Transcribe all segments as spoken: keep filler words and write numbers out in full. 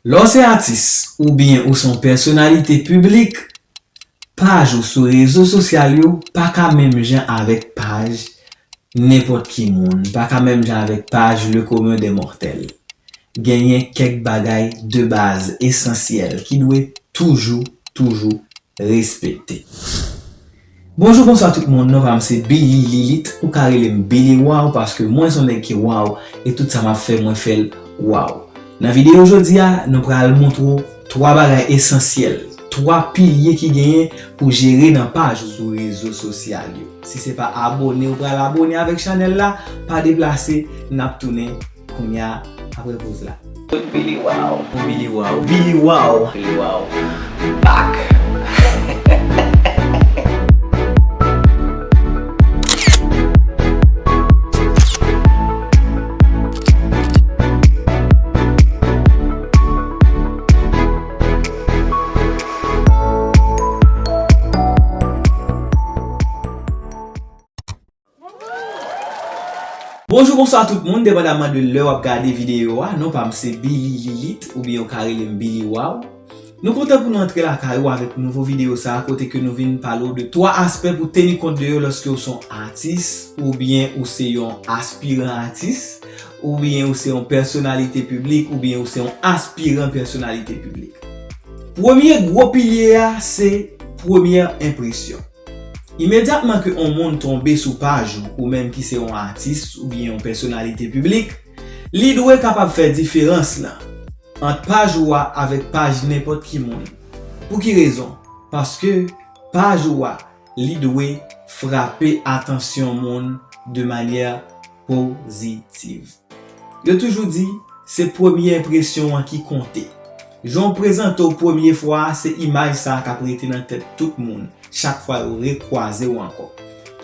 Lè w se atis oubyen ou se yon pèsonalite piblik, paj ou sou rezo sosyal yo pa ka menm jan avèk paj nenpòt ki moun, pa ka menm jan avèk paj le commun des mortels. Genyen kèk bagay de baz esansyèl ki dwe toujou, toujou respekte. Bonjou, bonswa tout moun, non pa m se Billy Lilith, ou ka rele m Billy Wow paske mwen se yon nèg ki wow e tout sa m ap fè mwen fè l wow. Nan videyo jodi a, nou pral montre w twa bagay esansyèl, twa pilye ki genyen pou jere nan paj ou sou rezo sosyal yo. Si se pa abone ou pral abone avèk chanèl la, pa deplase, n ap tounen kounye a apre poz la. Billy Wow. Billy Wow. Billy Wow. Billy Wow. Back. Bonjou, bonswa tout moun, depandaman de lè w ap gade videyo a, non pa m se Billy Lilith, oubyen yo ka rele m Billy Wow. Nou kontan pou nou antre lakay ou avèk nouvo videyo sa a, kote ke nou vin pale w de twa aspè pou teni kont de yo lòske w se yon atis, oubyen ou se yon aspiran atis, oubyen ou se yon pèsonalite piblik, oubyen ou se yon aspiran pèsonalite piblik. Premye gwo pilye a, se premyè enpresyon. Imedyatman ke yon moun tonbe sou paj ou, ou menm ki se yon atis oubyen yon pèsonalite piblik, li dwe kapab fè diferans lan ant paj ou a avèk paj nenpòt ki moun. Pou ki rezon? Paske paj ou a, li dwe frape atansyon moun de manyè pozitiv. Yo toujou di, se premye enpresyon an ki konte. Jan w prezante w premye fwa a, se imaj sa a k ap rete nan tèt tout moun chak fwa yo rekwaze w ankò.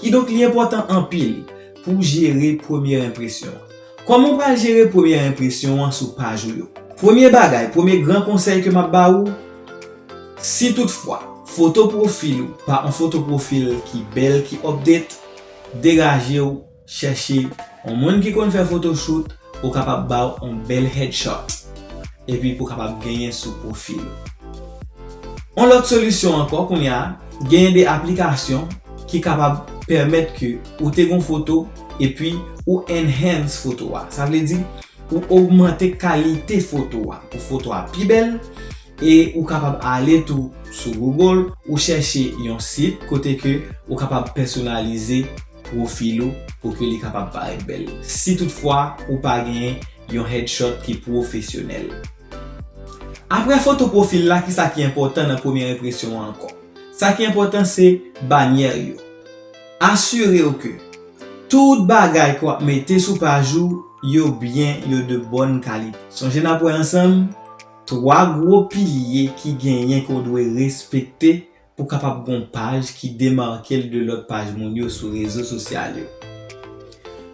Kidonk, li enpòtan anpil pou w jere premye enpresyon an. Kòman w pral jere premye enpresyon an sou paj ou yo? Premye bagay, premye gran konsèy ke m ap ba ou, si toutfwa foto pwofil ou pa yon foto pwofil ki bèl, ki update, degaje w, chèche yon moun ki konn fè photoshoot pou kapab ba w yon bèl headshot, epi pou kapab genyen sou pwofil ou. Yon lòt solisyon ankò, kounye a, genyen de aplikasyon ki kapab pèmèt ke ou te gon foto epi ou enhance foto a. Sa vle di, ou ogmante kalite foto a, pou foto a pi bèl, e ou kapab ale tou sou Google, ou chèche yon sit kote ke ou kapab pèsonalize pwofil ou pou ke li kapab parèt bèl. Si toutfwa ou pa genyen yon headshot ki pwofesyonèl. Apre foto pwofil la, kisa ki enpòtan nan premye enpresyon an ankò? Sa ki enpòtan se banyè yo. Asire w ke tout bagay ke w ap mete sou paj ou, yo byen, yo de bòn kalite. Sonje n ap wè ansanm twa gwo pilye ki genyen ke w dwe respekte pou kapab gon paj ki demake l de lòt paj moun yo sou rezo sosyal yo.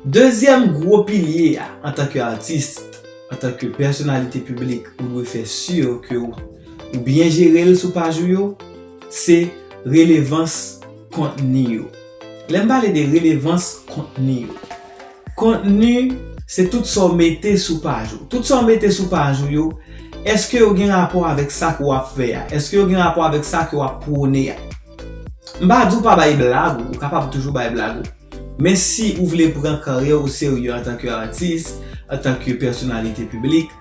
Dezyèm gwo pilye a, antanke atis, antanke pèsonalite piblik, ou dwe fè si ke w, ou byen jere l sou paj ou yo, se relevans kontni yo. Lè m pale de relevans kontni yo, kontni, se tout sa w mete sou paj ou. Tout sa w mete sou paj ou yo, èske yo gen rapò avèk sa ke w ap fè a? Èske yo gen rapò avèk sa ke w ap pwone a? M pa di w pa bay blag ou, ou kapab toujou bay blag ou. Men si ou vle pran karyè w serye antanke atis, antanke pèsonalite piblik,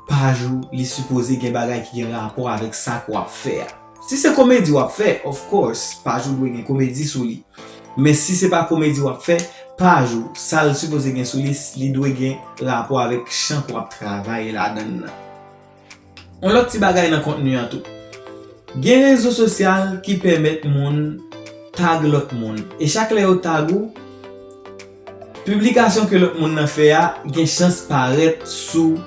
paj ou, li sipoze gen bagay ki gen rapò avèk sa ke w ap fè a. Si se komedi w ap fè, of course, paj ou dwe gen komedi sou li. Men si se pa komedi w ap fè, paj ou, sa l sipoze gen sou li, li dwe gen rapò avèk chan ke w ap travay ladan l nan. Yon lòt ti bagay nan kontni an tou. Gen rezo sosyal ki pèmèt moun tag lòt moun. E chak lè yo tag ou, piblikasyon ke lòt moun nan fè a gen chans parèt sou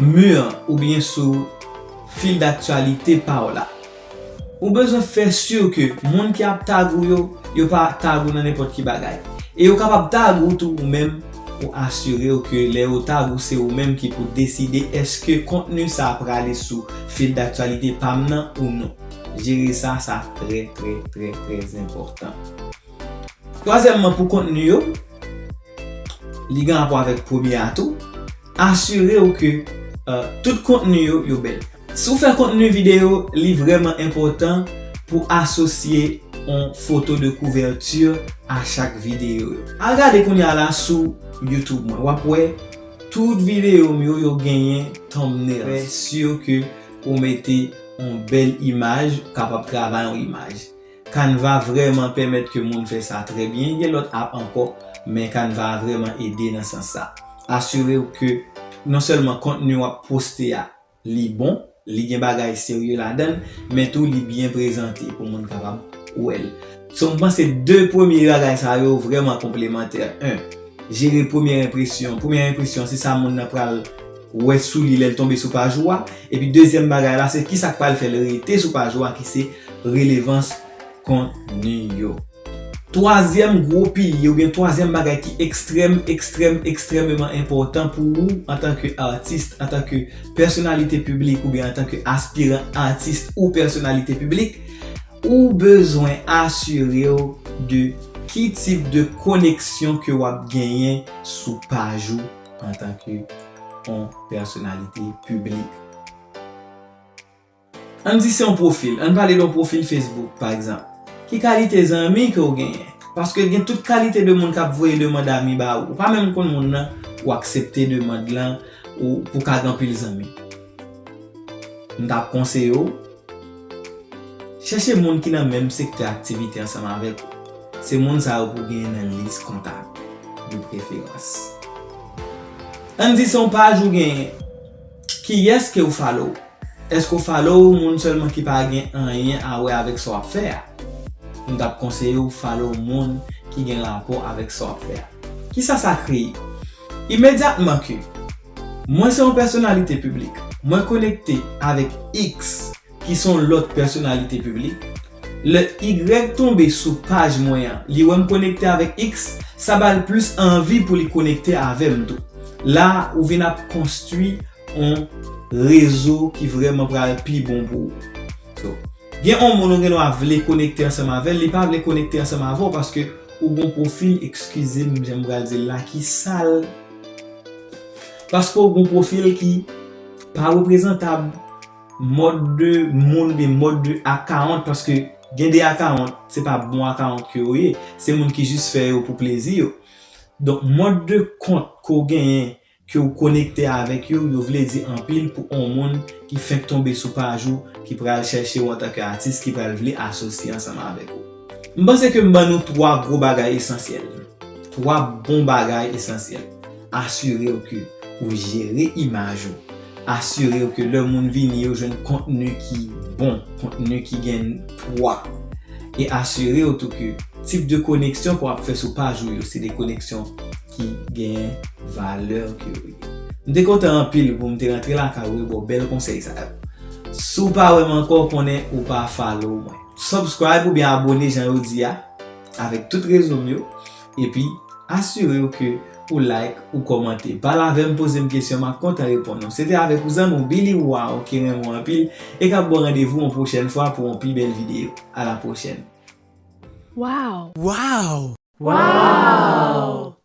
mi an oubyen sou fil daktyalite pa w la. Ou bezwen fè si ke moun ki ap tag ou yo, yo pa tag ou nan nenpòt ki bagay. E yo kapab tag ou tou ou menm, ou asire w ke lè yo tag ou, se ou menm ki pou deside èske kontni sa a prale sou fil daktyalite pa m nan ou non. Jere sa, sa trè, trè, trè, trè enpòtan. Twazyèmman, pou kontni yo, li gen rapò avèk premye a tou, asire w ke Euh, tout kontni yo, yo bèl. Si w fè kontni videyo, li vrèman enpòtan pou asosye yon foto de kouvèti a chak videyo yo. Al gade kounye a la sou YouTube mwen. W ap wè tout videyo m yo, yo genyen thumbnails. Fè si ke ou mete yon bèl imaj, kapab travay yon imaj. Canva vrèman pèmèt ke moun fè sa trè byen. Gen lòt app ankò, men Canva vrèman ede nan sans sa. Asire w ke non sèlman kontni w ap poste a, li bon, li gen bagay serye ladan l, men tou li byen prezante pou moun kapab wè l. So, m panse de premye bagay sa yo vrèman konplemantè. En, jere premyè enpresyon. Premyè enpresyon, se sa moun nan pral wè sou li lè l tonbe sou paj ou a. Epi dezyèm bagay la, se kisa k pral fè l rete sou paj ou a, ki se relevans kontni yo. Twazyèm gwo pilye oubyen twazyèm bagay ki ekstrèm, ekstrèm, ekstrèmeman enpòtan pou ou antanke atis, antanke pèsonalite piblik oubyen antanke aspiran atis ou pèsonalite piblik, ou bezwen asire w de ki tip de koneksyon ke w ap genyen sou paj ou antanke yon pèsonalite piblik. Ann di se yon pwofil, ann pale de yon pwofil Facebook, pa egzanp. Ki kalite zanmi ke w genyen? Paske gen tout kalite de moun k ap voye demann ami ba ou. Ou pa menm konn moun nan, ou aksepte demann lan, ou pou ka gen anpil zanmi. M t ap konseye w, chèche moun ki nan menm sektè aktivite ansanm avèk ou. Se moun sa yo pou w genyen nan lis kontak, de preferans. Ann di se yon paj ou genyen. Kiyès ke w follow? Èske w follow moun sèlman ki pa gen anyen a wè avèk sa w ap fè a? M t ap konseye w follow moun ki gen rapò avèk sa w ap fè a. Kisa sa kreye? Imedyatman ke mwen se yon pèsonalite piblik, mwen konekte avèk X, ki se yon lòt pèsonalite piblik, lè Y tonbe sou paj mwen an, li wè m konekte avèk X, sa ba l plis anvi pou li konekte avè m tou. La, ou vin ap konstwi yon rezo ki vrèman pral pi bon pou ou. So, gen yon moun ou gen dwa vle konekte ansanm avè l, li pa vle konekte ansanm avè w paske ou gon pwofil, eskize m, jan m pral di l la, ki sal. Paske w gon pwofil ki pa reprezantab, mòd de moun oubyen mòd de account, paske gen de account, se pa bon account ke yo ye, se moun ki jis fè yo pou plezi yo. Donk, mòd de kont ke w genyen, ke w konekte avèk yo, yo vle di anpil pou yon moun ki fenk tonbe sou paj ou, ki pral chèche w antanke atis, ki pral vle asosye ansanm avèk ou. M panse ke m ban nou twa gwo bagay esansyèl. Twa bon bagay esansyèl. Asire w ke ou jere imaj ou. Asire w ke lè moun vini, yo jwenn kontni ki bon, kontni ki gen pwa. E asire w tou ke tip de koneksyon ke w ap fè sou paj ou yo, se de koneksyon ki gen valè ke yo ye. M te kontan anpil pou m te rantre lakay ou e ba w bèl konsèy sa yo. Si w pa wè m ankò, konnen ou pa follow mwen. Subscribe oubyen abone jan yo di a, avèk tout rezo m yo. Epi, asire w ke ou like, ou kòmante. Pale avè m, poze m kesyon, m ap kontan reponn ou. Se te avèk ou zanmi w Billy Wow ki renmen w anpil e k ap ba w randevou yon pwochèn fwa pou yon pi bèl videyo. À la prochaine. Wow! Wow! Wow!